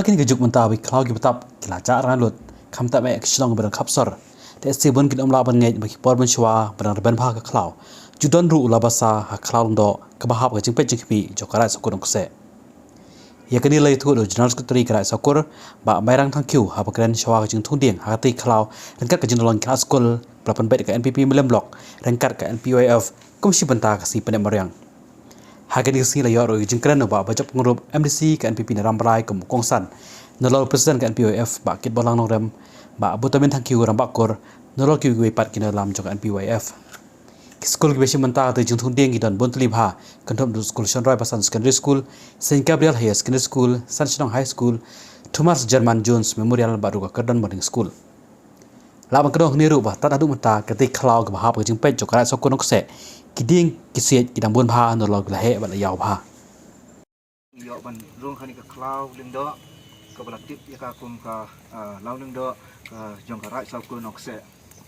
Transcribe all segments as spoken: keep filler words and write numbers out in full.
Kine ki juk mynta ba ki khlaw ki btap ki la jah rang lut, khamtam eh ki shnong ba dang khapsor. Te se bun ki dom lah ban ngeit ba ki por ban shuwa ba dang rben bha ka khlaw. Ju don ruh u la basa ha khlaw Lyngdoh kaba hap ka jingpeit jingkhmih jong ka Raid Sawkur Nongkseh. Ïa kane la ïathuh da u General Secretary ka Raid Sawkur, Bah Mairang Thangkhiew, haba kren shuwa ka jingthung dieng ha katei ka khlaw ryngkat ka jinglong khynnah skul ba la pynbeit da ka N P P Mylliem Block ryngkat ka N P Y F kum shi bynta ka sngi pynneh mariang. Ha kane ka sngi la ïoh ruh ïa ka jingkren u Bah Bajop Pyngrope, M D C ka N P P na Rambrai, kum u kongsan, nalor u President ka N P Y F Bah Kitborlang Nongrem, Bah Buttamin Thangkhiew Rangbah Kur, nalor kiwei kiwei pat ki nongïalam jong ka N P Y F. Ki skul kiba shim bynta ha katei ka jingthung dieng ki don bun tylli bha, kynthup u skul Shon Roy Basan Secondary School, Saint Gabriel Higher Secondary School, San Shnong High School, Thomas German Jones Memorial bad ruh ka Kyrdon Boarding School. Lah ban kdew hangne ruh ba tad haduh mynta katei ka khlaw kaba hap ka jingpeit jong ka Raid Sawkur Nongkseh, ki dieng ki siej ki dang bun bha nalor ki la heh bad la ïaw bha. Ïoh ban rung ha kane ka khlaw Lyngdoh kaba la tip ïa ka kum ka, ah, Law Lyngdoh ka jong ka Raid Sawkur Nongkseh.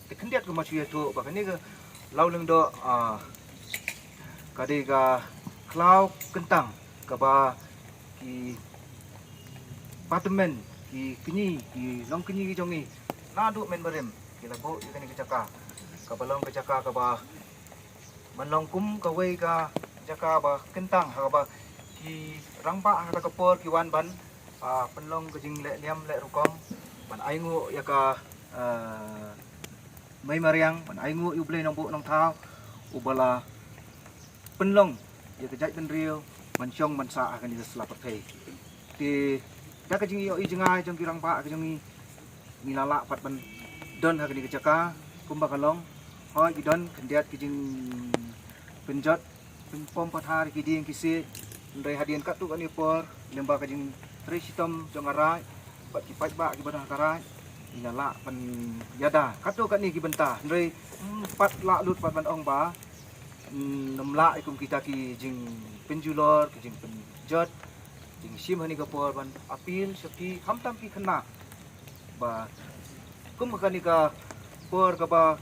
Te khyndiat kumba shu ïathuh ba kane ka Law Lyngdoh, ah, ka dei ka khlaw kyntang kaba ki patmen, ki kñi, ki longkñi ki jong ngi naduh mynbarim ki la buh ïa kane ka jaka kaba long ka jaka kaba ban long kum kawei ka jaka ba kyntang ha kaba ki rangbah ha kata ka por ki wan ban, ah, pynlong ka jingleh niam leh rukom ban ainguh ïa ka, ah, mei mariang, ban ainguh ïa U Blei Nongbuh Nongthaw uba la pynlong ïa ka jaitbynriew ban shong ban sah ha kane ka sla pyrthei. Te da ka jingïohi jngai jong ki rangbah ka jong ngi, ngi la lah pat ban don ha kane ka jaka kumba ka long. Hooid, ki don khyndiat ki jingpynjot, pynpom pathar ki dieng ki siej, hynrei hadien katto katne por lyngba ka jingtrei shitom jong ka Raid bad ki paidbah kiba don ha ka Raid, ngi la lah ban ïada katto katne ki bynta. Hynrei, hmm, pat lah lut pat ban ong ba, hmm, ym lah ïa kum kita ki jingpynjulor, ki jingpynjot, jingshim ha kane ka por ban appeal sha phi khamtam ki khynnah ba kum ha kane ka por kaba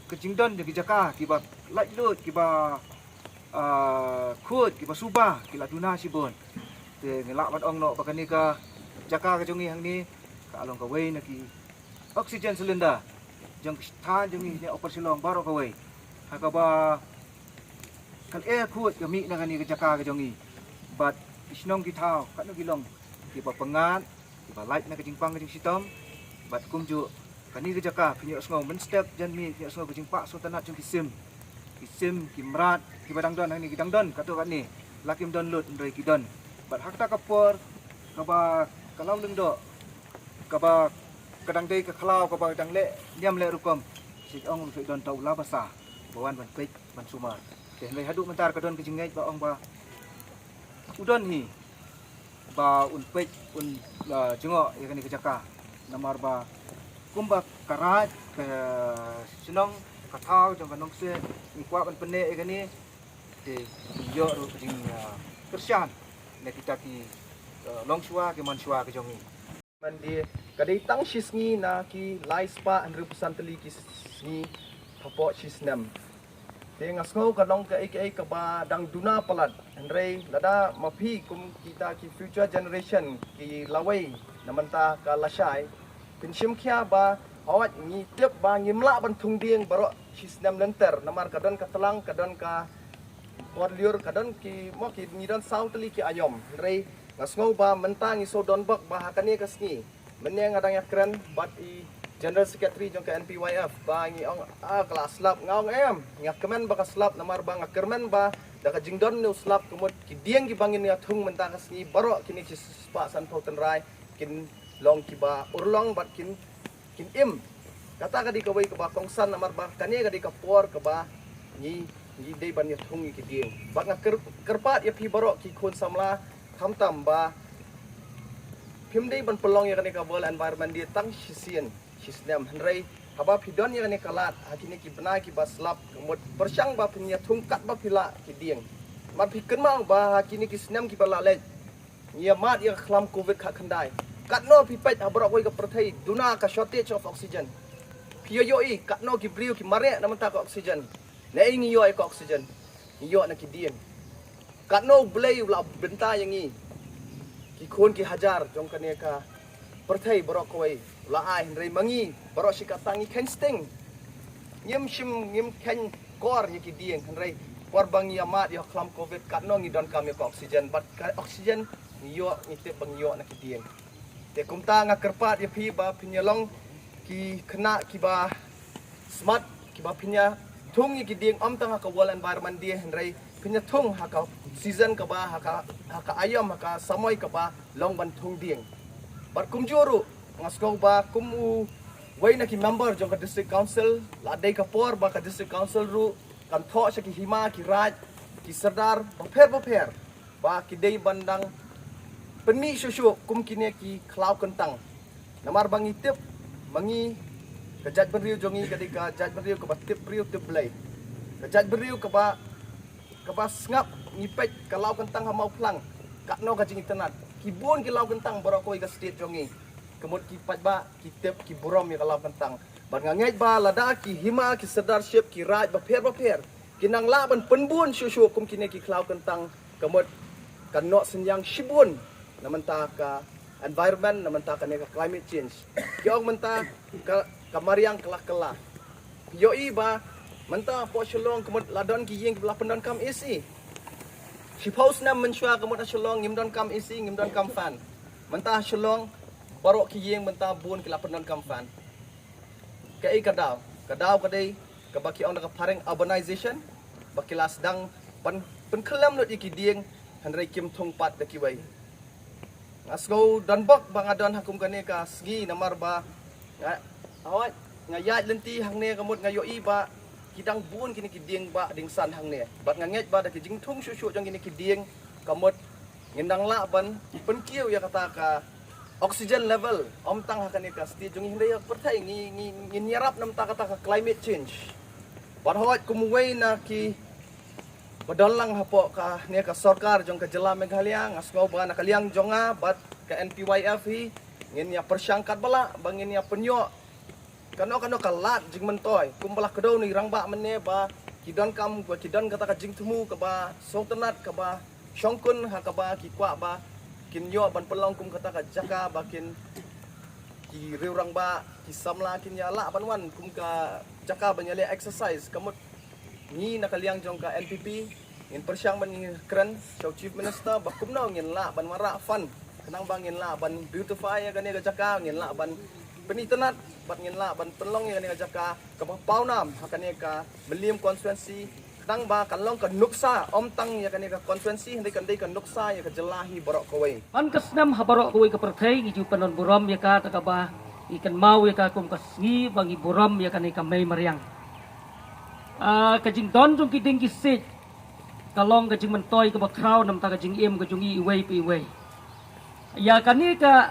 ka jingdon jong ki jaka kiba laitluid, kiba, ah, khuid, kiba suba ki la duna shibun. Te ngi lah ban ong noh ba kane ka jaka ka jong ngi hangne ka long kawei na ki oxygen cylinder jong ki thaw jong ngi ne Upper Shillong baroh kawei. Ha kaba ka lyer khuid ka mih na kane ka jaka ka jong ngi. Bad ki shnong ki thaw katno ki long kiba pyngngad, kiba lait na ka jingpang ka jingshitom. Bad kumjuh kane ka jaka phin ïoh sngew mynstep janmiet phin ïoh sngew ka jingpah sngewtynnat jong ki sim, ki sim ki mrad kiba dang don hangne ki dang don katto katne, la kim don lut hynrei ki don. Bad ha kata ka por kaba ka Law Lyngdoh kaba ka dang dei ka khlaw kaba dang leh niam leh rukom, shu ong ruh shu don tau la basa ba wan ban peit ban sumar. Te hynrei haduh mynta ka don ka jingngeit ba ong ba u don hi ba un peit un, ah, jngoh ïa kane ka jaka. Namar ba kumba ka Raid ka shnong ka thaw jong ka Nongkseh ngi kwah ban pynneh ïa kane, te ïoh ruh ka jing, ah, kyrshan na kita ki, ah, longshuwa ki manshuwa ki jong ngi. Mande ka dei tang shi sngi na ki lai spah hynriewphew san tylli ki sngi hapoh shi snem. Te nga sngew ka long kaei kaei kaba dang duna palat. Hynrei lada ma phi kum kita ki future generation ki lawei na mynta ka lashai, phin shim khia ba hooid ngi tip ba ngim lah ban thung dieng baroh shi snem lynter namar ka don ka tlang, ka don ka por lyiur, ka don ki mo ki ngi don saw tylli ki aïom. Hynrei nga sngew ba mynta ngi shu don bok ba ha kane ka sngi. Mynne nga dang ïakren bad i General Secretary jong ka N P Y F ba ngi ong, ah, ka la slap, nga ong em, nga kmen ba ka slap namar ba nga kyrmen ba da ka jingdon ne u slap ka mut ki dieng kiba ngin ïa thung mynta ka sngi baroh kine ki spah sanphew tynrai kin long kiba urlong bad kin, kin im. Kata ka dei kawei kaba kongsan namar ba kane ka dei ka por kaba ngi, ngi dei ban ïa thung ïa ki dieng. Bad nga kyr-, kyrpad ïa phi baroh ki khun samla khamtam ba phim dei ban pynlong ïa kane ka World Environment Day tang shisien shisnem, hynrei haba phi don ïa kane ka lad ha kine ki bnai kiba slap ka mut pyrshang ba phin ïa thung katba phi lah ki dieng. Namar phi kynmaw ba ha kine ki snem kiba la leit ngi ïa mad ïa ka khlam covid khatkhyndai. Katno phi peit ha baroh kawei ka pyrthei duna ka shortage of oxygen. Phi ïoh ïohi katno ki briew ki mareh na mynta ka oxygen. Naei ngi ïoh ïa ka oxygen? Ngi ïoh na ki dieng. Katno U Blei u la bynta ïa ngi. Ki Ki khun ki hajar jong kane ka pyrthei baroh kawei la ai, hynrei ma ngi baroh shi katta ngi kheiñ sting. Ngim shim, ngim kheiñ kor ïa ki dieng, hynrei por ba ngi ïa mad ïa u khlam covid katno ngi donkam ïa ka oxygen, bad ka oxygen ngi ïoh, ngi tip ba ngi ïoh na ki dieng. Te kumta nga kyrpad ïa phi ba phin ïa long ki khynnah kiba smart, kiba phin ïa thung ïa ki dieng, ym tang ha ka World Environment Day, hynrei phin ïa thung ha ka season kaba, ha ka, ha ka aïom, ha ka samoi kaba long ban thung dieng. Bad kumjuh ruh nga sngew ba kum uwei na ki member jong ka District Council, la dei ka por ba ka District Council ruh kan thoh sha ki hima, ki raid, ki sordar bapher bapher, ba ki dei ban dang pynmih shuh shuh kum kine ki khlaw kyntang. Namar ba ngi tip, ma ngi, ka jaitbynriew jong ngi ka dei ka jaitbynriew kaba tip briew tip Blei. Ka jaitbynriew kaba, kaba sngap. Ngi peit ka law kyntang ha Mawphlang, katno ka jingitynnad. Ki bun ki law kyntang baroh kawei ka state jong ngi. Ka mut ki paidbah ki tip, ki burom ïa ka law kyntang. Bad nga ngeit ba lada ki hima, ki sirdarship, ki raid bapher bapher ki nang lah ban pynbun shuh shuh kum kine ki khlaw kyntang, ka mut kan noh synñiang shibun na mynta ka environment, na mynta kane ka climate change. Ki ong mynta ka, ka mariang ka la kylla. Ïohi ba mynta hapoh Shillong ka mut la don ki ïing kiba la pyndonkam A C. Shiphew snem mynshuwa ka mut ha Shillong ngim donkam A C, ngim donkam fan. Mynta ha Shillong baroh ki ïing mynta bun ki la pyndonkam fan. Kaei ka daw? Ka daw ka dei kaba ki ong da ka phareng urbanization, ba ki la sdang ban pynkhyllem lut ïa ki dieng, hynrei kim thung pat da kiwei. Nga sngew donbok ba nga don ha kum kane ka sngi, namar ba nga, hooid, nga ïaid lynti hangne ka mut nga ïohi ba ki dang bun kine ki dieng ba dingsan hangne. Bad nga ngeit ba da ki jingthung shuh shuh jong kine ki dieng ka mut ngin dang lah ban pynkiew ïa kata ka oxygen level, ym tang ha kane ka state jong ngi, hynrei ha ka pyrthei. Ngi, ngi, ngin ïarap na mynta kata ka climate change. Bad hooid, kum uwei na ki ba don lang hapoh kane ka sorkar jong ka jylla Meghalaya, nga sngew ba na ka liang jong nga bad ka N P Y F hi, ngin ïa pyrshang katba lah ba ngin ïa pynïoh kano kano ka lad jingmyntoi, kumba la kdew na i rangbah mynne ba ki donkam, ba ki don kata ka jingthmu kaba sngewtynnat, kaba shongkun, ha kaba ki kwah ba kin ïoh ban pynlong kum kata ka jaka ba kin, ki riew rangbah, ki samla kin ïa lah ban wan kum ka jaka ban ïaleh exercise. Ka mut ngi na ka liang jong ka N P P ngin pyrshang ban ngin kren sha u Chief Minister ba kumno ngin lah ban wanrah fund khnang ba ngin lah ban beautify ïa kane ka jaka, ngin lah ban pynitynnad bad ngin lah ban pynlong ïa kane ka jaka kaba pawnam ha kane ka Mylliem constituency, khnang ba kan long ka nuksa ym tang ïa kane ka constituency, hynrei kan dei ka nuksa ïa ka jylla hi baroh kawei. Man ka snem ha baroh kawei ka pyrthei ngi ju pynlong burom ïa ka, ta kaba ngi kynmaw ïa ka kum ka sngi ba ngi burom ïa kane ka mei mariang. Ah, ka jingdon jong ki dieng ki siej ka long ka jingmyntoi kaba khraw na bynta ka jingim ka jong ngi iwei pa iwei. Ïa kane ka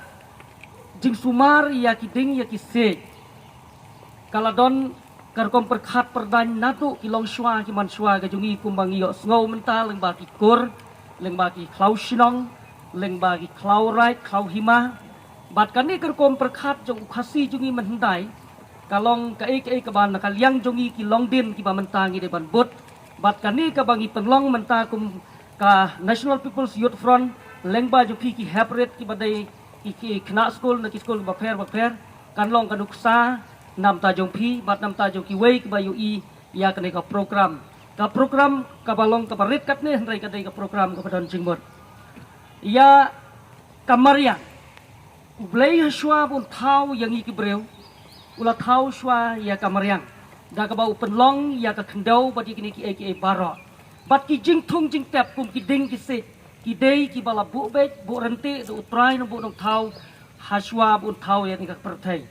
jingsumar ïa ki dieng ïa ki siej ka la don ka rukom pyrkhat pyrdaiñ naduh ki longshuwa ki manshuwa ka jong ngi, kumba ngi ïohsngew mynta, lyngba ki kur, lyngba ki khlaw shnong, lyngba ki khlaw raid, khlaw hima. Bad kane ka rukom pyrkhat jong u Khasi jong ngi mynhyndai ka long kaei kaei kaba na ka liang jong ngi ki longdien kiba mynta ngi dei ban bud. Bad kane kaba ngi pynlong mynta kum ka National People's Youth Front, lyngba jong phi ki heprit kiba dei ki, ki khynnah skul na ki skul bapher bapher, kan long ka nuksa na bynta jong phi bad na bynta jong kiwei kiba ïohi ïa kane ka program. Ka program kaba long kaba rit katne, hynrei ka dei ka program kaba don jingmut. Ïa ka mariang, U Blei ha shuwa ba un thaw ïa ngi ki briew, u la thaw shuwa ïa ka mariang da kaba u pynlong ïa ka khyndew bad ïa kine kiei kiei baroh. Bad ki jingthung jingtep kum ki dieng ki siej ki dei kiba la buh beit buh ryntih da U Trai Nongbuh Nongthaw ha shuwa ba un thaw ïa kane ka pyrthei.